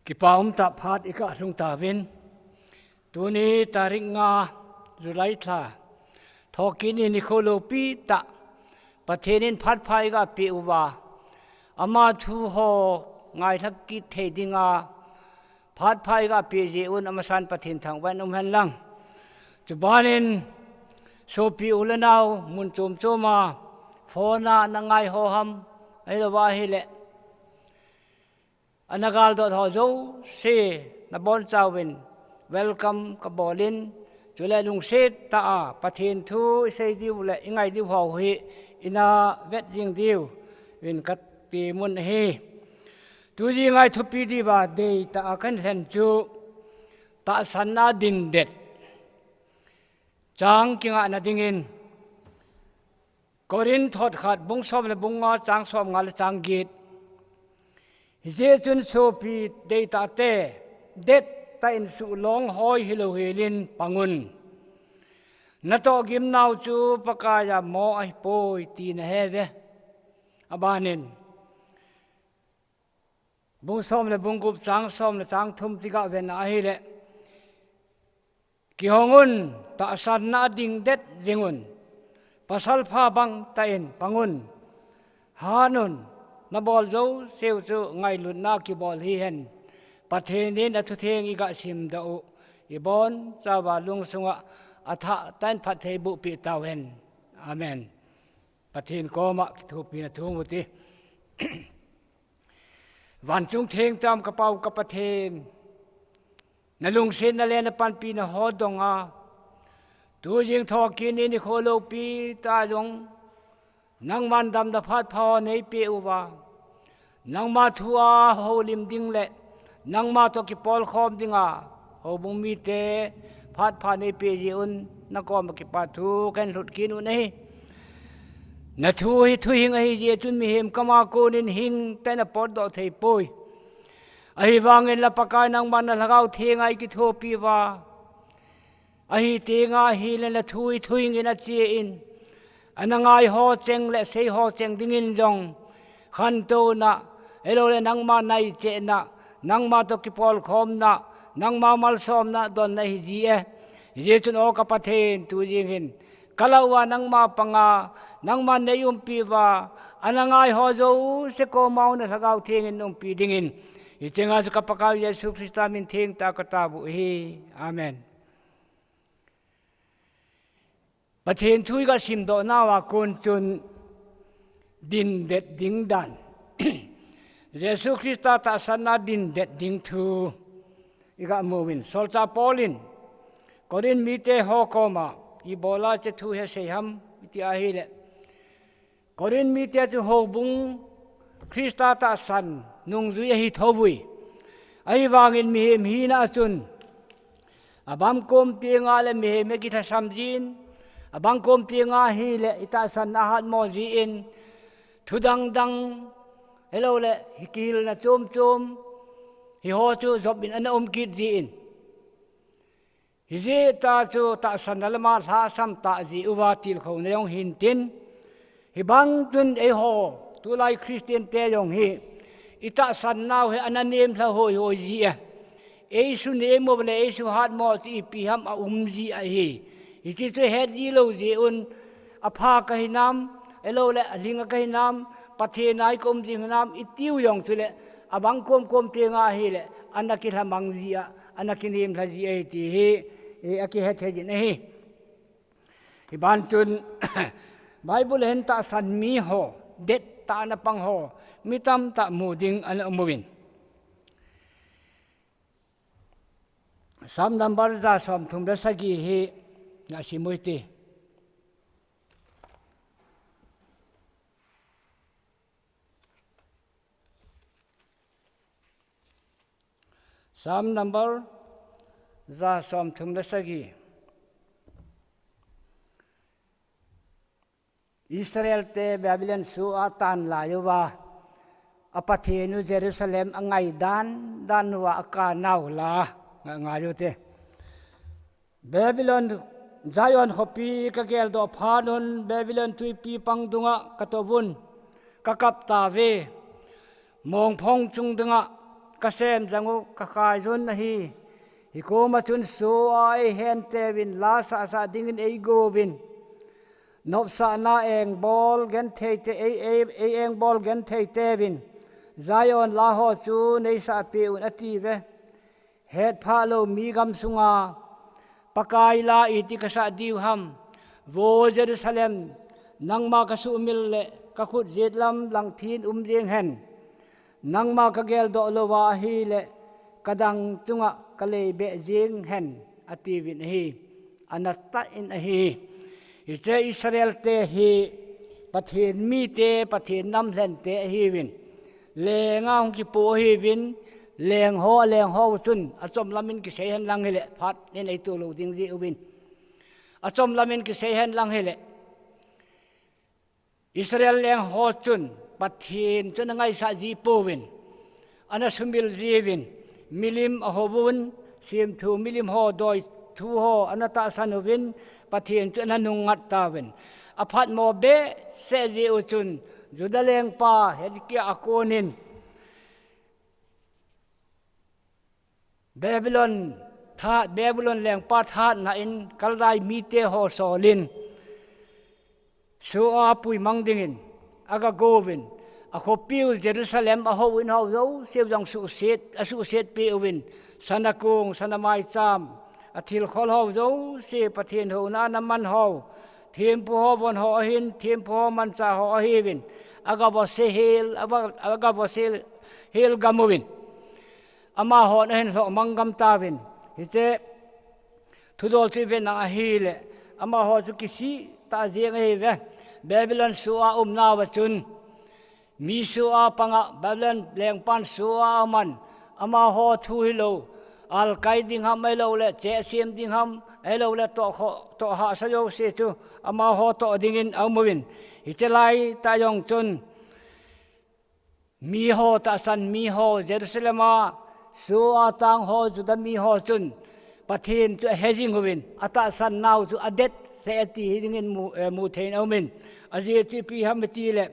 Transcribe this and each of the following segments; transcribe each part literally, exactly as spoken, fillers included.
Kipa umtah phat i kalhung tauvin. Tuni tarik nga July lha. Thokit ni nikho loupi tah. Pathen in phat pha i kapeh uva, ama thu ho ngailha kit thei dinga phat pha i kapeh jeh un amasan Pathen thangvah in um hen lang. Chubanin sopi u le nau mun chom chom a phone a na ngai ho ham, ahilou va ahile ana galdot ho jouse na bonchauvin welcome ka bolin, chule lungset tah a Pathen thu i sei diu le i ngai diu ho hi ina vet jing diuvin ka temun ahi. Tujing a i thupi diuva deitah a ka hin lhen chu tahsanna dindet chang kingahna dingin Korinth thot khat bung som le bung nga chang som nga le chang get. Hijeh chun sopi deitah te, dettah in suhlong hoi hilou helin pang un. Natoh gimnau chu Pakai a mo ahipoi ti na he uve. Abanin bung som le bung gup chang som le chang thum ti ga ven ahile, kihong un, tahsanna a dingdet jing un, pasal pha bang tah in pang un, han un, na bol jouseu chu ngailutna kibol hihen, Pathen in a thutheng i ga simdoh u i bonchauva lungsunga athah tah in phatthei boh peh tauhen. Amen. Pathen koma kithopina thu hung u hite. Vanchung theng tam ka Pau ka Pathen, na lungsetna le na panpina ho donga, tujing thokit ni nikho loupi tah jong, nangman damna phat pha ho nei peh uva, nangma thu a houlim ding le nangma toh kipolkhom dinga houbung mite phat pha nei peh jeh un na koma kipa thu ka hin lhut kit u ahi. Na thu hi thuhing ahi jeh chun mihem kama konin hing tah in a potdoh thei poi. Ahivangin la Pakai nangman na Lhagao Theng a i kithopi uva, ahi tenga ahile na thu hi thuhing in a che in, ana ngai ho cheng le sei ho cheng dingin jong khantouna, ahilou le nangma naichehna, nangma toh kipolkhomna, nangma malsomna donna ahi jie. Hijeh chun o ka Pathen, tujing hin ka lah uva nangma panga, nangman nei umpi uva, ana ngai ho jouse koma na Lhagao Theng in umpi dingin, hichenga chu ka Pakai Jesu Christa min theng tah a ka tao u ahi. Amen. Pathen thu i ga simdoh nauva kon chun dindet ding dan. Jesu Christa tahsanna dindet ding thu i ga mu uvin. Solchah Paul in Korinth mite ho koma ibola hiche thu hi asei ham i ti ahile, Korinth mite chu houbung Christa tahsan nungjui ahi thou uvin. Ahivangin mihem hina a chun abang kom tenga le mihem hi kilhasam jin, abang kom tenga ahile i tahsanna ahatmo jin, thu dang dang, ahilou le hi kihilna chom chom, hi ho chu jop in ana um kit jin. Hijeh a chu tahsanna lama lhasam tah jeh uva tilkhouna jong hintin, hibang chun eiho tulai Christian te jong hi i tahsan nau hi ana nemlha hoi hoi jie. Ei sunem uva le ei suhatmo chu ipi ham a um ji ahi. Hiche chu het ji lou jeh un, apha ka hinam, ahilou le alhinga ka hinam, Pathen a i ka um jing hinam i tiu jong chule, abang kom kom tenga ahile ana kilhamang ji a, ana kinemlha ji ahi ti hi, e, akihet thei jin ahi. Hiban chun Bible a hin tahsan mi ho, dettah a na pang ho, mi tamtah mu ding ana um uvin. Psalm number ja som thum le sagi hi na sim u hite. Psalm number ja som thum le sagi. Israel te Babylon soh a atan lai uva, a Pathen u Jerusalem a ngai dan dan uva a ka nau la nga ngai u hite. Babylon, Zion khopi ka geldoh phat un, Babylon tuipi pang dunga ka tou vun, ka kap tauve. Mongphong chung dinga kasem jang u, kakhaiyun ahi. Hikoma chun soh a eihen teuvin, la sahsah dingin eigouvin. Nopsahna engbol genthei te, ei, ei, ei engbol genthei teuvin. Zion la ho chu neisahpeh un atiuve. Hetphah lou mi gamsunga Pakai la iti kasah diu ham. Vo Jerusalem, nangma kasuhmil le kakhut jetlam langthin um jeng hen. Nangma kageldoh louva ahile, kadang chunga kaleibeh jeng hen, atiuvin ahi. Ana tah in ahi. Hiche Israel te hi Pathen mite, Pathen namlhen te ahiuvin. Lenga hung kipo ahiuvin, leng ho, leng ho chun, achom lamin kisei hen lang hile, phat in eito lou ding jiuvin. Achom lamin kisei hen lang hile, Israel leng ho chun, Pathen chu ana ngaisah ji pouvin, ana sumil jiuvin, milim ahouvun, simthu milim ho, doithu ho, ana tahsan uvin, Pathen chu ana nungngat tauvin. Aphatmo behseh jeh u chun, Judah lengpa Hezekiah a konin, Babylon tha, Babylon lengpa thahatna in Kaldai mite ho solin, soh a puimang dingin, agagouvin, akhopiu Jerusalem a houin ho jouseu jong suhset, asuhset peh uvin, sana kong, sana maicham, athilkhol ho jouse, Pathen houna ana man ho, thempu ho von ho ahin, thempu ho manchah ho ahiuvin, agavosei hel, ava-, agavosei hel gam uvin. Amahon ahin lhoh mang gam tauvin. Hiche thudol chu ivet na ahile, amaho chu kisih tah jeng ahiuve. Babylon soh a umnauva chun, mi soh a panga, Babylon lengpan soh a aman, amaho thu hilou, alkai ding ham ahilouleh, cheh sem ding ham ahilouleh, tohkhoh, toh hahsa jouse chu amaho toh dingin aum uvin. Hiche laitah jong chun, miho, tahsan miho, Jerusalem a soh a tang ho, Judah miho chun Pathen chu ahejing uvin, atahsan nau chu adet lheh e ti hi dingin mu, eh, mu theiin aumin. Ajeh chu ipi ham itile,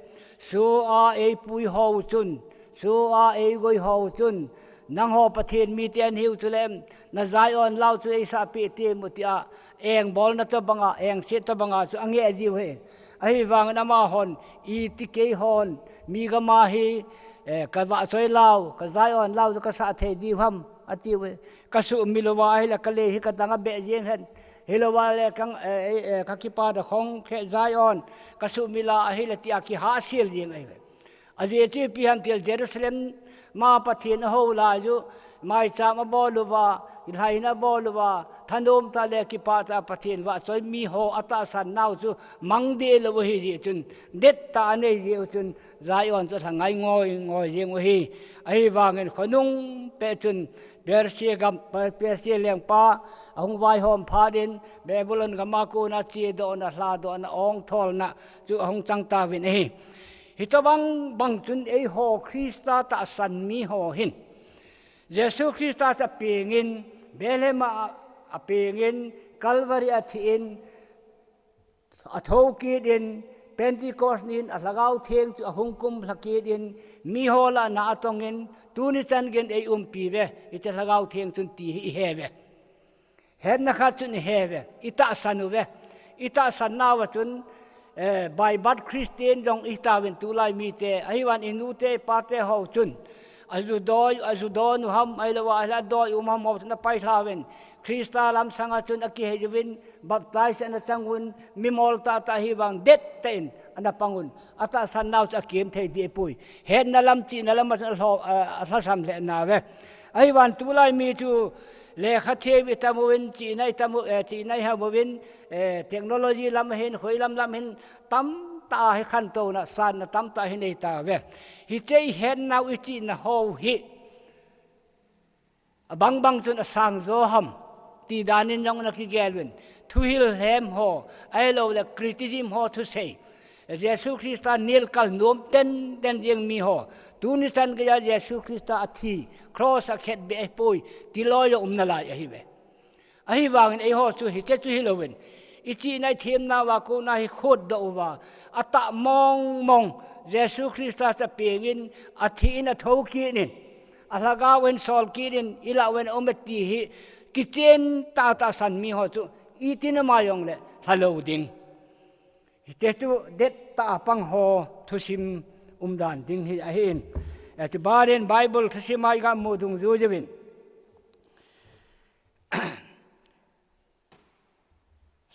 soh a eipui ho chun, soh a eigoi ho chun, nangho Pathen mite nahiu chule, na Zion lau chu eisahpeh temu tia, engbolna tobanga, engset tobanga chu angeh jiu ahi. Ahivangin amahon, iti keihon, mi gam a hi, eh, kavahchoi lau, ka Zion lau chu kasah thei diu ham, atiuve. Kasuhmil uva ahile kalei hi kadang abeh jeng hen. Hilouva le kang, eh, eh, eh, kakipa da khong khe Zion, kasuhmil a ahile tia kihahsel jeng ahiuve. Ajeh chu ipi ham itile Jerusalem ma Pathen ahou lai u, maicham abol uva, lhaina abol uva, thanom tah le kipah tah a Pathen vahchoi miho atahsan nau chu mang deh lou ahijeh chun, det tah anei jeh u chun, Zion chu alha ngai ngoi ngoi jeng u ahi. Ahivangin khonung peh chun, Persia gam, Persia lengpa ahung vaihom phat in, Babylon gam a kona chedohna, lhadohna, ongtholna chu ahung chang tauvin ahi. Hitobang bang chun eiho Christa tahsan miho hin, Jesu Christa chu apengin, Bethlehem a apengin, Calvary a athin, athoukit in, Pentecost nin a Lhagao Theng chu ahung kumlha kit in, miho lah a na atongin, tuni chan geiyin eiumpi uve, hiche Lhagao Theng chun ti hi ihe uve. Hetna khat chun ihe uve, itahsan uve. Itahsan nauva chun, eh, by birth Christian jong ihitauvin tulai mite, ahivangin inute, ipate ho chun, aju doi, aju don u ham, ahilouva, ahile adoi um ham ho chun apailha uvin, Christa lamsanga chun akihei uvin, baptize ana chang un, mimol tahtah hivang det tah in ana pang un, atahsan nau chu akem thei deh poi. Hetna lam, chihna lam a chun alho, a, alhasam lheh nauve. Ahivangin tulai mi chu lekha thiem itam uvin, chihna itam u, eh, chihna iham uvin, eh, technology lam ahin, hoilam lam ahin, tamtah a hi khantouna, sanna tamtah hi nei tauve. Hiche ihetnau ichihna ho hi abang bang chun asang jo ham, ti dan in jong ana kigel uvin. Thuhil lhem ho, ahilouleh criticism ho thusei. Jesu Christa nelkal nom tenten jeng mi ho. Tuni chan geiya Jesu Christa athi, cross a khetbeh ahipoi, ti loi jong um nalai ahiuve. Ahivangin eiho chu hiche chu hilouvin, ichihna ithemnauva kona hi khutdoh uva, atah mong mong, Jesu Christa chu apengin, athin, athoukit in, A lhagao in sol kit in, i lah uvin a um e ti hi, kichen tah tahsan mi ho chu, i tin ama jong le, lha lo ding. Hite chu det tah a pang ho thusim umdan ding hi ahi in. Eh, chu barin Bible thusim a i ga mu dungjuiyu vin.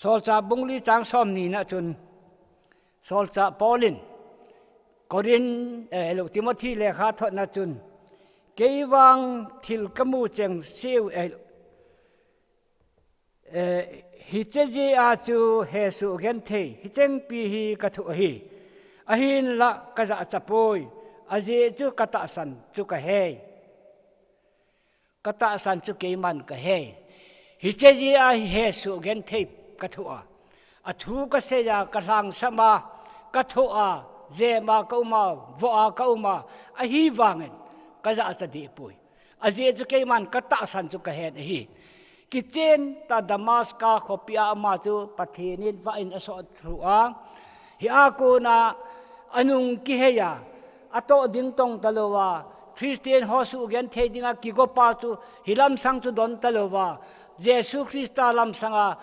Solchah bung li chang som ni na chun, Solchah Paul in, Corinth, eh, lo Timothy lekha thot na chun, kei vang thil ka mu cheng seh u, eh, eh, hiche jeh a chu hesoh genthei, hicheng pi hi ka thoh ahi. Ahinlah ka jachat poi, ajeh chu ka tahsan chu ka he. Ka tahsan chu keiman ka he. Hiche jeh a hi hesoh genthei ka thoh a. A thu ka sei a, ka lhangsam a, ka thoh a, jem a ka um a, voh a ka um a, ahivangin ka jachat deh poi. Ajeh chu keiman ka tahsan chu ka he ahi. Kichen tah Damascus khopi a ama chu Pathen in vah in a sot thu a. Hia kona a nung kihei a, a toh ding tong talou a, Christian ho sugenthei dinga kigo pa chu, hi lamsang chu don talou a, Jesu Christa lamsang a,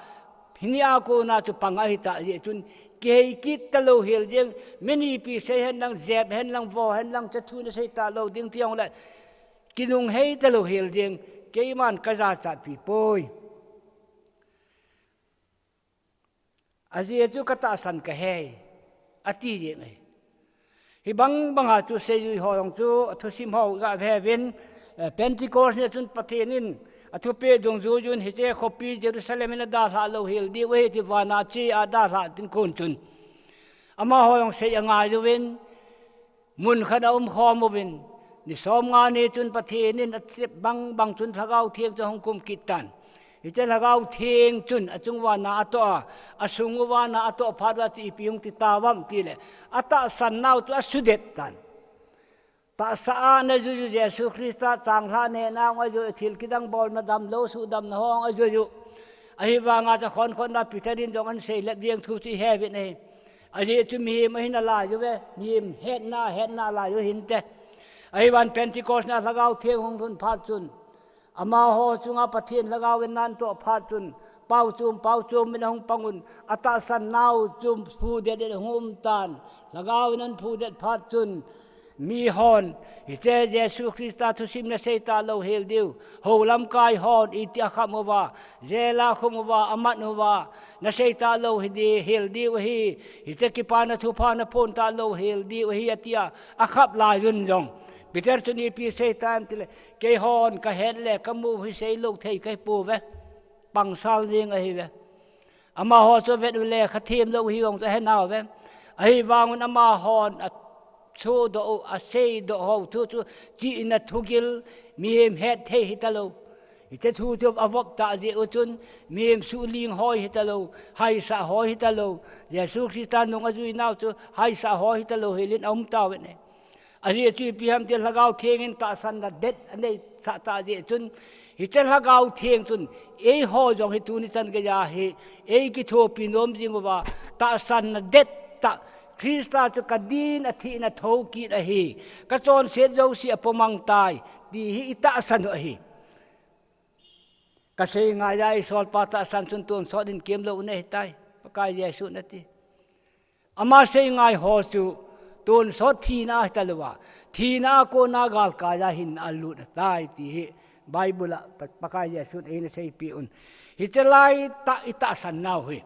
hinia kona chu pang ahi tah jeh chun, kihei kit talou hel ding, mi nipi sei hen lang, jep hen lang, voh hen lang, chu thu na sei talou ding ti jong le, kinunghei talou hel ding, keiman ka jachat pi poi. Ajeh chu ka tahsan ka he, ati jeng ahi. Hibang banga chu seijui ho jong chu, a thusim ho ga ve uvin, eh, Pentecost ni chun Pathen in, a thupeh dungjuiyun hiche khopi Jerusalem in a dalha lou hel diu ahi ti vana che a dalha ding kon chun. Amaho jong sei angai uvin, mun khat a umkhom uvin, ni som nga ni chun Pathen in a thep bang bang chun Lhagao Theng chu hung kum kit tan. Hiche Lhagao Theng chun a chung uva na a toh a, a sung uva na a toh phat uva chu ipi hung ti tauvam ti le, a tahsan nau chu a sudet tan. Tahsa a ana jui u Jesu Christa changlhah neh nau a jui u, thil kidang bolna damlou, suhdamna ho a jui u. Ahivanga chu khonkhon na Peter in jong ana sei lep jeng thu chu i he uvin ahi. Ajeh chu mihem ahi nalai uve, mihem hetna, hetna lai u hinte. Ahivang Pentecost na Lhagao Theng hung lhun phat chun, amaho chunga Pathen Lhagao in ana toh phat chun, pao chom, pao chom in ahung pang un, a tahsan nau chu phudet in ahung um tan, Lhagao in ana phudet phat chun, mihon, hiche Jesu Christa thusim na sei talou hel diu, hou lamkai hon, iti a kham uva, jail a khum uva, amat uva, na sei talou hi di, hel diu ahi, hiche kipana thupha na phong talou hel diu ahi, ati a, a khap laiyun jong. Peter chun ipi sei tam ti le, keihon ka het le, ka mu hi sei lou thei ka hi pouve. Pangsal jeng ahi uve. Amaho chu vet u le kha themlou hi jong chu ahe nau ve. Ahivang un amahon a thudoh u, a seidoh ho thu chu chihna thugil, mihem het thei hi talou. Hiche thu chu a vop tah jeh u chun, mihem suhling hoi hi talou, haisah hoi hi talou. Jesu Christa nung a jui nau chu haisah hoi hi talou, hel in a um tauve ne. Ajeh chu ipi ham ti le Lhagao Theng in tahsanna det a nei sah tah jeh chun, hiche Lhagao Theng chun, eiho jong hi tuni chan geiya hi, ei kithopi nom jing uva, tahsanna det tah, Christa chu ka din a thina thou kit ahi, ka chonset jouse a pomang tai, ti hi i tahsan u ahi. Ka sei ngai a i solpa tahsan chun tonsot in kemlou na hi tai, Pakai Jesu na ti. Ama sei ngai ho chu tonsot thina ahi talou a, thina a kona galkai a hinna a lut atai ti hi Bible a Pa-, Pakai Jesun eina seipeh un. Hiche lai tah i tahsan nau hi,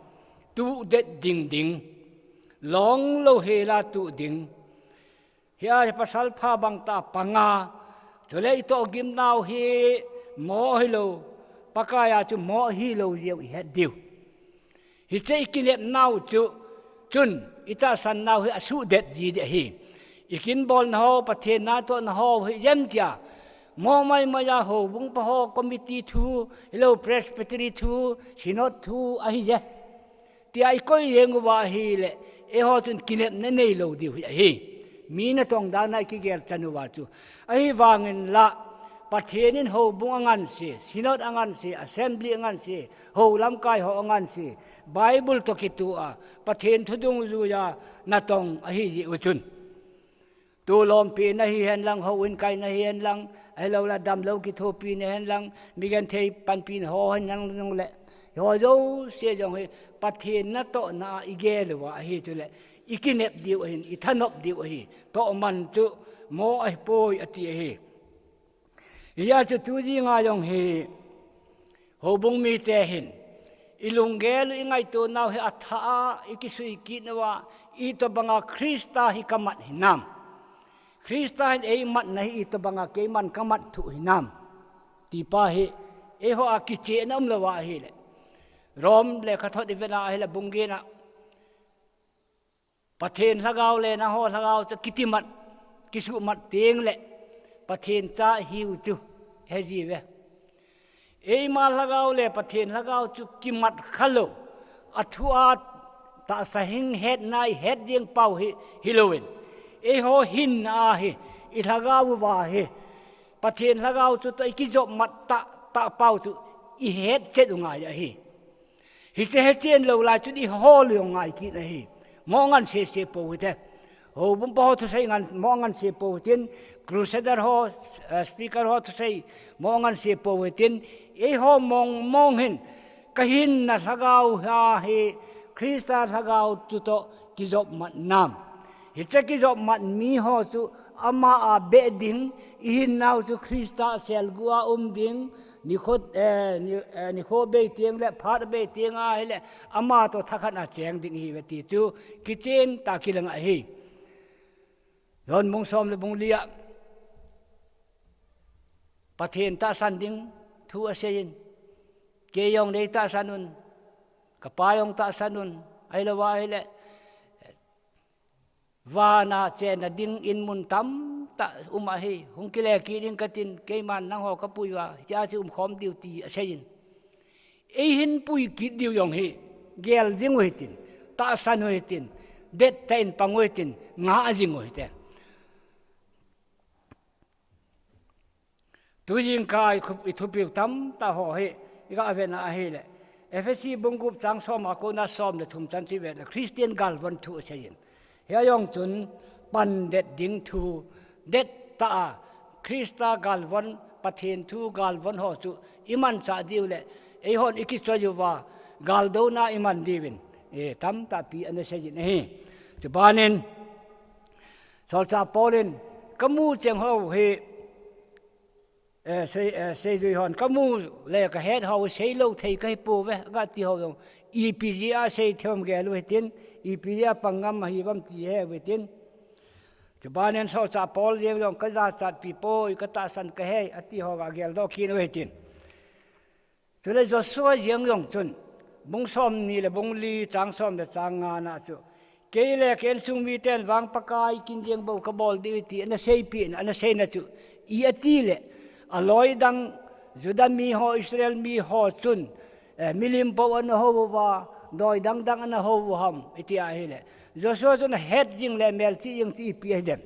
tuhdet ding ding, longlou hel a tuh ding. Hia hi pasal pha bang tah panga, chule i toh gim nau hi mo hilou, Pakai a chu mo hilou jeh u i het diu. Hiche i kinep nau chu, chun i tahsan nau hi a suhdet ji ding ahi. I kin bolna ho, Pathen na tohna ho hi jem tia, mo mai mai a houbung pa ho, committee thu, hilou Presbytery thu, Synod thu ahi je. Tia i koi jeng uva ahile, eiho chun kinepna neilou diu hi ahi. Mi natong dan a i kigel chan uva chu. Ahivangin la, Pathen in houbung angan se, Synod angan se, Assembly angan se, hou lamkai ho angan se, Bible toh kitoh a, Pathen thu dungjuiya natong ahi jeh u chun. Tulompi na hi hen lang, houin kai na hi hen lang, ahilou le damlou kithopi na hen lang, migenthei panpi na ho hen lang nung le, ho jouse jong hi Pathen natohna a igel uva ahi chule, ikinep diu ahin, ithanop diu ahi, tohman chu mo ahipoi ati ahi. Hijeh chun tu jinga jong hi, houbung mite hin, ilunggel u ingaito nau hi athah a, ikisui kit nauva, itobanga Christa hi kamat hinam. Christa hin eimatna hi itobanga keiman kamat thu hinam. Tipa hi, eiho a kichehna umlouva ahile. Rome lekhathot ivena ahile bung get na. Pathen lhagao le nangho lhagao chu kitimat, kisuhmat teng le Pathen cha ihiu chu hejiuve. Eima lhagao le Pathen lhagao chu kimat khalou. Athu a tahsa hing hetna ihet jeng pau hi, hilouvin. Eiho hinna ahi, ilhagao uva hi. Pathen lhagao chutoh ikijopmat tah, tah pau chu ihet chet u ngai ahi. Hiche hechen lou lai chun ihol u jong ngai kit ahi. Mo ngan sese pou hite. Houbung pa ho thusei ngan, mo ngan se pou hitin, crusader ho, eh, speaker ho thusei, mo ngan se pou hitin, eiho mong mong hin, kahinna lhagao hi, Christa lhagao chutoh kijopmat nam. Hiche kijopmat miho chu ama a beh ding, ihinnau chu Christa selgu a um ding, nikho, eh, ni, eh, nikho bei teng le, phat bei teng ahile, ama toh thakhat a cheng ding ihiuve ti chu, kichen tah a kilang ahi. John bung som le bung li a, Pathen tahsan ding thu aseiyin, kei jong nei tahsan un, kapa jong tahsan un, ahilouva ahile, vana chenna dingin mun tamtah um ahi, hung kile kit ding katin, keiman nangho kapui uva, hichea chu umkhom diu ti aseiyin. Eihin pui kit diu jong hi, gel jing u hitin, tahsan u hitin, dettah in pang u hitin, ngah jing u hite. Tu jingkah i khu-, ithupiu tamtah ho hi, iga vena ahile. Ephesi bung gup chang som a kona som le thum chan chu ivet le Christian galvon thu aseiyin. Hia jong chun pan det ding thu, dettah a Christa galvon, Pathen thu galvon ho chu imanchah diu le, eihon ikichoi uva, galdouna iman diuvin, eh, tamtah pi ana seiyin ahi. Chubanin, Solchah Paul in, kamu cheng ho hi, eh, sei, eh, seijui hon, kamu le kahet ho seilou thei kahi pouve, agati ho jong, ipi jeh a seithei um gel u hitin, ipi jeh a pang ngam ahiuvem ti he u hitin. Chubanin Solchah Paul jeng jong kajachatpi poi, katahsan kahei, ati ho ga geldoh kit u hitin. Chule Joshua jeng jong chun, bung somni le bung li chang som le chang nga na chu, kei le ka insung miten vang Pakai kin jeng bou kabol diu ti ana seipeh in, ana seina chu, i ati le, aloi dang Judah mi ho, Israel mi ho chun, eh, milim bou ana hou uva, doi dang dang ana hou u ham, iti ahile. Joshua chun ahet jing le melchih jing chu ipi ahi dem.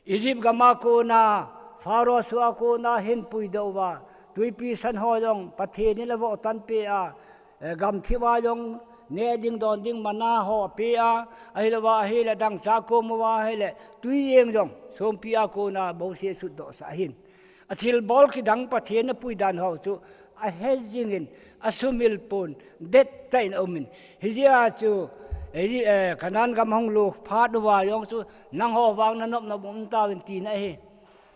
Egypt gam a kona, Pharaoh soh a kona hin puidoh uva, Twipi San ho jong Pathen in avoh tan peh a, eh, gamthip a jong neh ding don ding manna ho apeh a, ahilouva ahile dangchah kom uva ahile, twi jeng jong, songpi a kona bouseh sutdohsah ahin. Athilbol kidang Pathen apui dan ho chu, ahe jingin, asumil pon, dettah in aumin. Hijeh a chu, eh, eh, Canaan gam hung lut phat uva jong chu, nangho vang nanop nop um tauvin tina ahi.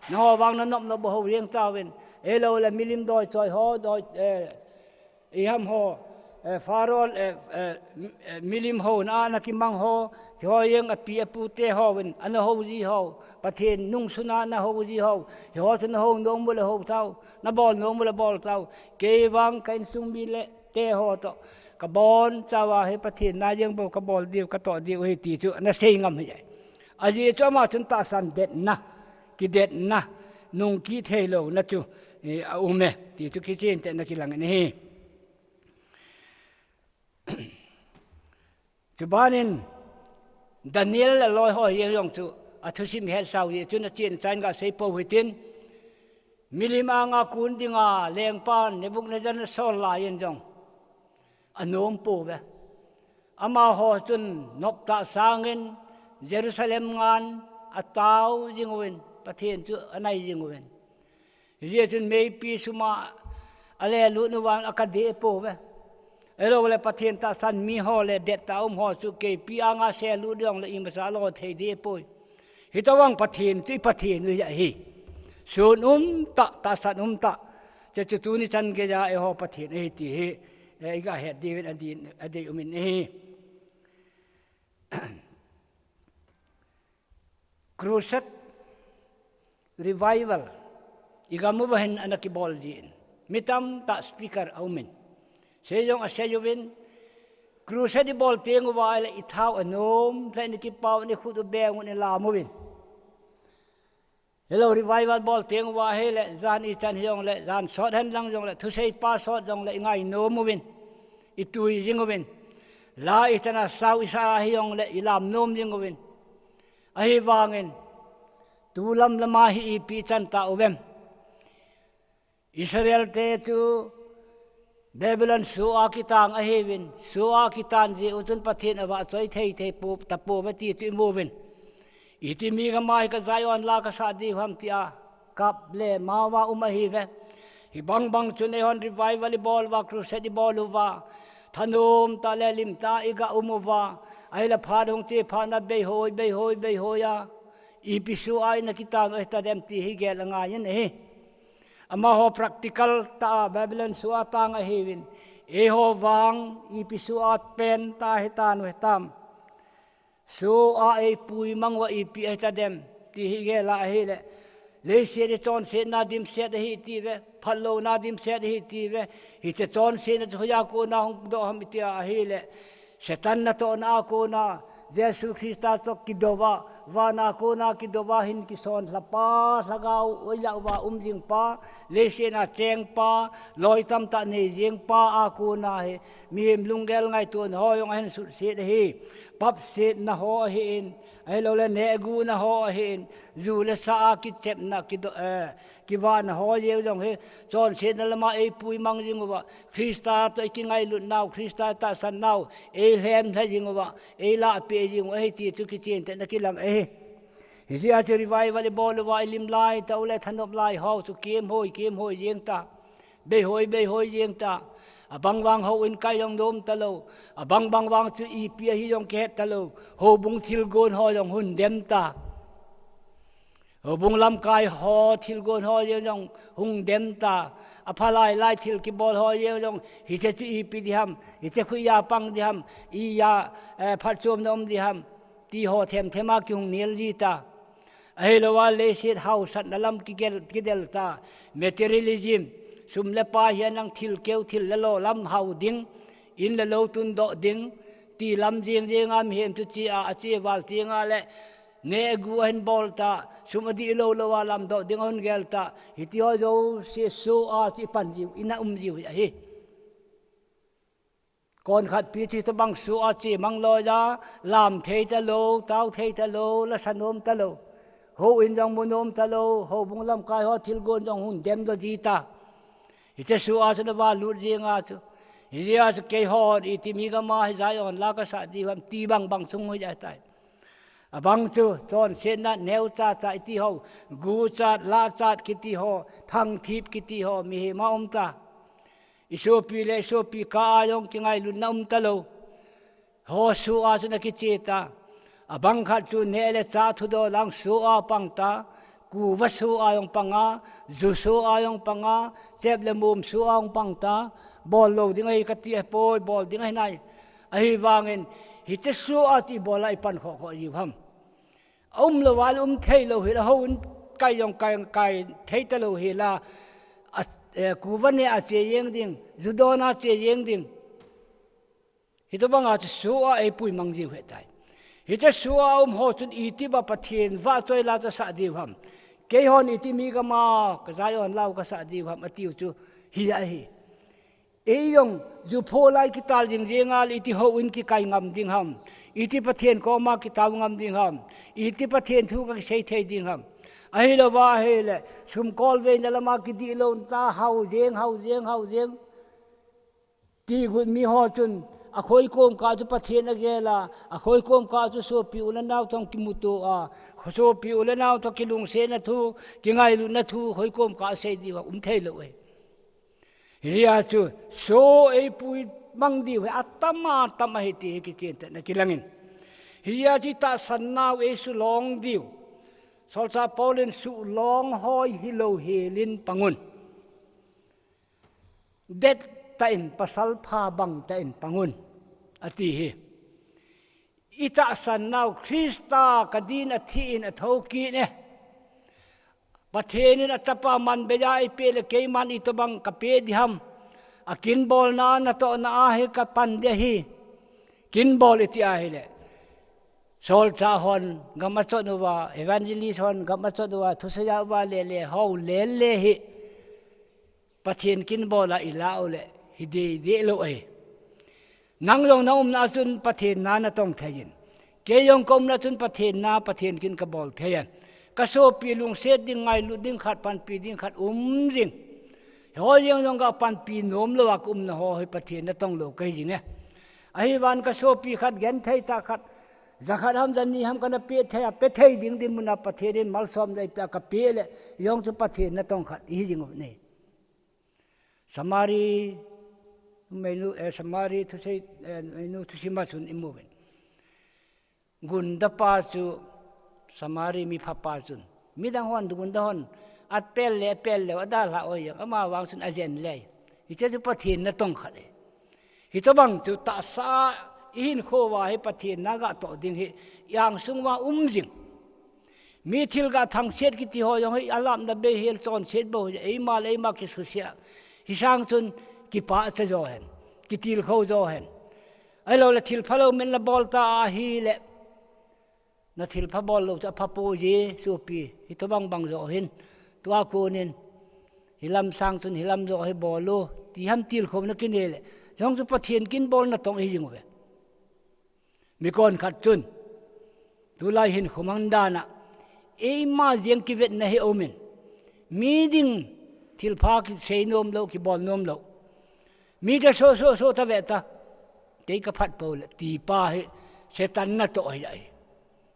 Nangho vang nanop nop u hou jeng tauvin. Ahilou le milim doi choi ho, doi, eh, iham ho, eh, Pharaoh, eh, eh, m-, eh, milim houna a nakimang ho, hiho jeng api apu te hovin, ana hou ji ho, Pathen nungsuna ana hou ji ho, hiho chu nahou nom u le hou tau, nabol nom u le bol tau, kei vang ka insung mi le te ho toh, kabonchauva hi Pathen na jeng bou kabol diu, katoh diu ahi ti chu, ana sei ngam ahi. Ajeh chu ama chun tahsan detna, kidetna, nung kithei louna chu, eh, aume, ti chu kichen tah in ana kilang in ahi. Chubanin Daniel le aloi ho jeng jong chu athusim hetsau jeh chun achen chan ga sei pou hitin, milim anga kun dinga lengpan Nebuchadnezzar ana sol laiyin jong anom pouve. Amaho chun noptah sangin Jerusalem ngan atao jing uvin, Pathen chu anai jing uvin. Hijeh chun meipi sum a alelut nu vang akade pouve. Ahilou le Pathen tahsan mi ho le det tah a um ho chu keipi anga selut jong le imacha lo thei de poi. Hitobang Pathen chu i Pathen u hi ahi. Sun um tah, tahsan um tah. Hiche chu tuni chan geiya eiho Pathen ahi ti hi, eh, iga het diuvin adei, adei umin ahi. Crusade, revival, igam uva hin ana kibol jin. Mi tamtah speaker aumin. Seijong asei uvin, crusade ibol teng uva ahile ithao anom, lha in ikipao in ikhut u beng un ilam uvin. Hello, revival bol teng uva ahile, jan ichan hijongle, jan sot hen lang jongle, thusei pa sot jongle, ingainom uvin, itui jing uvin. La ichan a sao isa hijongle, ilam nom jing uvin. Ahivangin, tulam lama hi ipi chan tah uvem. Israel te chu Babylon soh a kitang ahiuvin, soh a kitan jeh u chun Pathen avahchoi thei thei tapouve ti chu imu uvin. Iti mi gam a hi ka Zion la kasah diu ham tia kap le mao a um ahiuve. Hibang bang chun eihon revival ibol uva, crusade ibol uva, thanom tah le lim tah a iga um uva, ahile phat hung che phat na beihoi, beihoi, beihoi a, ipi soh a ina kitan u hitadem ti hi gel angaiyin ahi. Amaho practical tah a Babylon soh a tang ahiuvin, eiho vang ipi soh a pen tah a hitan u hitam. Soh a eipui mang uva ipi ahitadem ti hi gel a ahile, leiset hi chonsetna dimset ahi tiuve, phatlouna dimset ahi tiuve. Hiche chonsetna chu hoiya kona hung doh ham itia ahile, Satan natohna a kona, Jesu Christa toh kidouva, van a kona kidouva hin kisonlha pa, lhagao hoiya uva um jing pa, leiset a cheng pa, loi tamtah nei jing pa a kona hi, mihem lunggel ngaitona ho jong ahin sutset ahi. Papsetna ho ahin, ahiloule nehguna ho ahin, ju le sa a kichepna, kido-, eh, kivahna ho jeng jong hi, chonsetna lama eipui mang jing uva, Christa toh ikingailutnau, Christa tahsannau eilhem lha jing uva, eilahpeh jing u ahi ti chu kichentah in akilang ahi. Hijeh a chu revival ibol uva, ilim lai tah u le thanop lai ho chu kemhoi, kemhoi jeng ta. Beihoi, beihoi jeng ta. Abang vang houin kai jong nom talou. Abang bang vang chu ipi ahi jong kihet talou. Houbung thilgon ho jong hung dem ta. Houbung lamkai ho thilgon ho jeng jong hung dem ta. Aphalai lai thil kibol ho jeng jong hiche chu ipi ding ham. Hiche khu iya pang ding ham. Iya, eh, phatchomna um ding ham. Ti ho them them a kihung nel ji ta. Ahilouva leiset hausatna lam kigel, kidel ta. Materialism, sum le pai hihen lang thil keu thil le lo lam hau ding, in le lou tundoh ding, ti lam jeng jeng a mihem chu che a, ache val teng a le nehgu ahin bol ta, sum adih lou lou a lamdoh ding ahung gel ta. Hiti ho jouse soh a chu ipan jiu, ina um jiu hi ahi. Konkhat pi chu hitobang soh a che mang loi a, lam thei talou, tao thei talou, lasa nom talou. Houin jong mu nom talou, houbung lamkai ho thilgon jong hung dem lou ji ta. Hiche soh a chu nava lut jeng a chu. Hijeh a chu keihon iti mi gam a hi Zion la kasah diu ham ti bang bang chung hoi jai tai. Abang chu chonsetna neo cha cha iti ho, guchat, lahchat kiti ho, thangthip kiti ho, mihem a um ta. Isopi le isopi kah a jong kingailutna um talou. Ho soh a chu ana kiche ta. Abang khat chu neh le chah thudoh lang soh a pang ta. Kuva soh a jong pang a, ju soh a jong pang a, chep le mum soh a jong pang ta. Bol lou ding ahi kati ahipoi, bol ding ahi nai. Ahivangin, hiche soh a chu ibol a ipan khoh khoh jiu ham. Aum lou a le um thei lou hel a, houin kai jong kai, kai thei talou hel a, a, eh, kuva neh a che jeng ding, ju don a che jeng ding. Hitobang a chu soh a eipui mang jiu ahitai. Hiche soh a um ho chun iti ba Pathen vahchoi la chu asah diu ham. Keihon iti mi gam a ka Zion la u kasah diu ham atiu chu hi ahi. Ei jong, ju pho lai kital jing jeng a le iti houin kikai ngam ding ham. Iti Pathen koma kitao ngam ding ham. Iti Pathen thu kakisei thei ding ham. Ahilouva ahile, sum kolveina lama kidih lou ta hau jeng, hau jeng, hau jeng. Ti got mi ho chun, a khoikom kah chu Pathen agel a, a khoikom kah chu sopi u le nao toh kimuto a, sopi u le nao toh kilungsetna thu, kingailutna thu, khoikom kah sei diu a um thei lou e. Hijeh a chu, so eipui mang diu hi atam atam ahi ti hi kichen tah'in akilangin. Hijeh a chu itahsan nau eisulong diu. Solchah Paul in sulong hoi hilou helin pang un. Det tah in pasal pha bang tah in pang un. Ati hi. Itahsan nau Christa kadin athi in athou kit e. Pathen in achapa man beija eipeh le keiman itobang kapeh ding ham. Akinbolna natohna a hi kapan ding ahi. Kinbol iti ahile. Solchah hon gam achot uva, evangelist hon gam achot uva, thuseiya uva le le hou le le hi. Pathen kinbol a ilah u le, hi dei dei lou ahi. Nang jong na umna chun Pathen na natong thei in. Kei jong ka umna chun Pathen na, Pathen kin kabol thei in. Ka sopi lungset ding, ngailut ding khat, panpi ding khat um jing. Hoi jeng jong ka panpi nom lou a ka umna ho hi Pathen natong lou kahi jing e. Ahivangin ka sopi khat genthei tah khat, ja khat ham ja ni ham kana pe thei a, pe thei ding dinmun a Pathen in malsom ja eipeh a ka pe le, jong chu Pathen natong khat ihi jing u ne. Samari, meinu, eh, Samari thusei, eh, meinu thusim a chun imu uvin. Gunda pa chu, Samari mi pha pa chun. Midang hon, gunda hon, apel le, apel le, adalha oi jeng, ama vang chun ajen le. Hiche chu Pathen natong khat e. Hitobang chu tahsa ihinkho uva hi Pathen na gatoh ding hi, i angsung uva um jing. Mi thil ga thangset kiti ho jong hi alapna bei hel chonset bou hi, eima le eima kisuse a. Hisang chun kipah cha jo hen, kitilkhou jo hen. Ahilou le thil phalou min nabol ta ahile. Na thil pha bol lou chu apha poi, sopi. Hitobang bang jo hin. Tua konin. Hilam sang chun hilam jo hi bol u. Ti ham tilkhouna kinei le. Jong chu Pathen kinbol natong ihi jing uve. Mi konkhat chun, tulai hin khomang dan a, eima jeng kivetna hi um in, mi ding thilpha kisei nom lou, kibol nom lou. Mi te so, so, so ta ve ta, kei ka phat pou le, ti pa hi, Satan natoh ahi.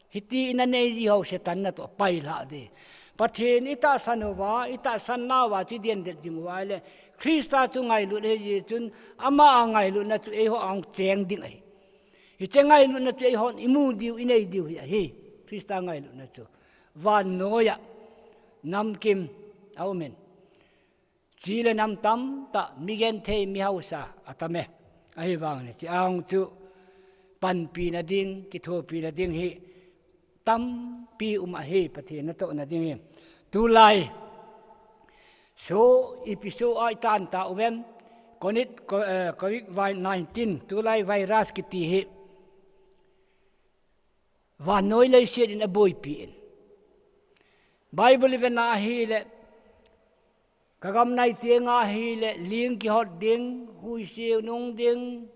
Hiti in anei ji ho Satan natoh, pai lha di. Pathen itahsan uva, itahsan nauva, chu den det jing uva le, Christa chu ngailut ahi ji chun, ama a ngailutna chu eiho a hung cheng ding ahi. Hiche ngailutna chu eihon imu diu, inei diu hi ahi. Christa ngailutna chu. Vannoi a namkim a um in. Chi le nam tamtah, mi genthei, mi hausa atam e. Ahivang le, chi ang chu panpina ding, kithopina ding hi tampi um ahi, Pathen natohna ding hi. Tulai, so ipi so a itan ta uvem, Covid, co-, eh, Covid nineteen, tulai virus kiti hi. Vannoi leiset in aboipi in. Bible i vena ahile, ka gam nai tienga ahile, ling kihot ding, huisiu nung ding,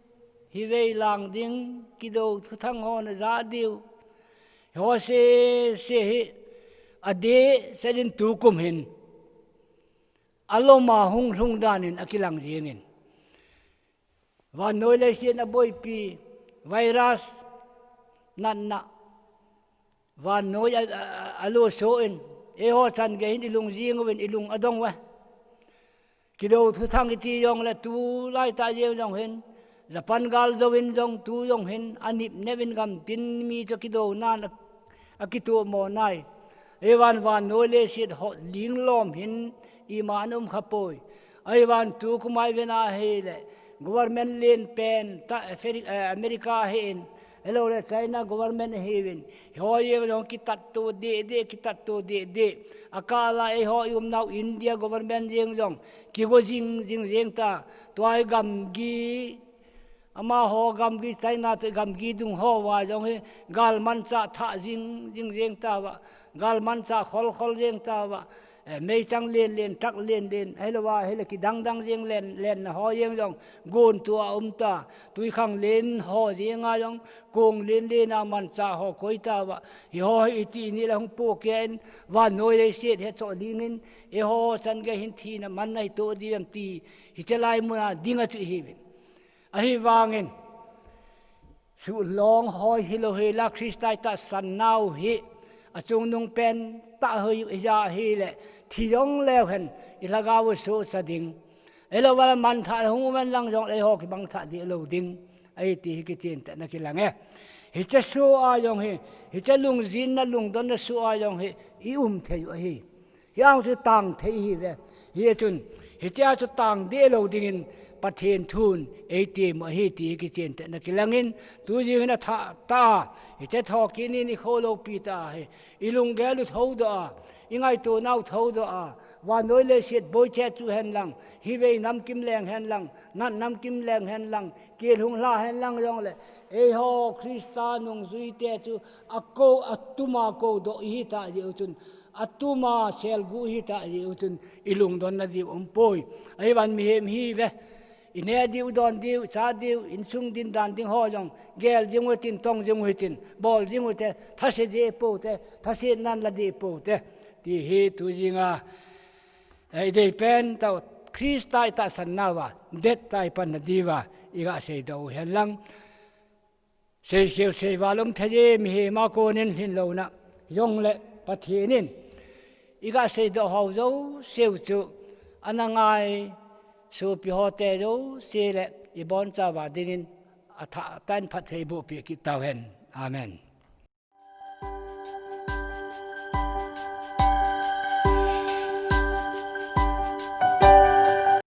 hivei lang ding, kidou thuthang ho naja diu. Ho sese hi, adeh sel in tukum hin. Alom a hung lhung dan in akilang jing in. Vannoi leiset in aboipi, virus, natna, vannoi a, a, a, alo so in, eiho chan gei hin ilung jing uvin, ilung adong uve. Kidou thuthang iti jong le tulai tah jeng jong hin, Japan gal jou in jong tu jong hin, anip nep in gam tin mi chu kidou nan a, akitomo nai. Eivan vannoi leiset hot ling lom hin, ima ana um kha poi. Eivan tukum a i vena ahile, government len pen, ta, Afri-, eh, America ahin, ahilou le China government ahiuvin. Ho jeng jong kitat to deh deh, kitat to deh deh. Akal a eiho i umnau India government jeng jong, kigo jing, jing jeng ta. Tua hi gamgi, amaho gamgi China toh gamgi dung ho uva jong hi galmanchah thah jing, jing jeng tauva, galmanchah khol khol jeng tauva, eh, meichang len len, truck len len, ahilouva, ahile kidang dang jeng len, lenna ho jeng jong, gontu a um ta, twikhanglen ho jenga jong, kong len len a manchah ho koi tauva, hiho hi iti ni la hung pohkeh in, vannoi leiset hi choh ding in, eiho chan gei hin thina manna hi toh diu em ti, hiche lai mun a ding a chu ihiuvin. Ahivangin, Suhlong hoi hilou hila Christa itahsan nau hi achungnung pentah hoi ija hile, thi jong leu hen ilhagao u suhsa ding. Eilou val manthah hung um hen lang jong eiho kimangthah deh lou ding ahi ti hi kichentah in akilang e. Hiche soh a jong hi, hiche lungjinna lungdonna soh a jong hi i um thei u ahi. Hiche chu tang thei ihiuve. Hichun, hichea chu tang deh lou dingin Pathen thun eitemu ahi ti hi kichentah in akilangin, tujing hin athah tah a, hiche thokit nin ikholou pi tah a hi, ilunggel u thoudoh a, ingaito nau thoudoh a, vannoi leiset boicheh chu hen lang, hivei namkim leng hen lang, nat namkim leng hen lang, kel hung lha hen lang jongle, eiho Christa nungjuite chu akou, atuma koudoh ihi tah jeh u chun, atuma selguh ihi tah jeh u chun, ilungdonna diu umpoi. Ahivangin mihem ihiuve. Ineh diu, don diu, cha diu, insung din dan ding ho jong, gel jing uhitin, tong jing uhitin, bol jing uhite, thase deh poute, thase nan la deh poute. Ti hi tujinga, eh, idei pentah u, Christa itahsan nauva, dettah a ipanna diuva, iga seidoh u hen lang. Seiseu seival um thei e, mihema konin lhinlouna jongle Pathen in iga seidoh hou jouseu chu ana ngai sopi hote jouse le ibonchauva dingin athah tah in phatthei bohpeh kit tauhen. Amen.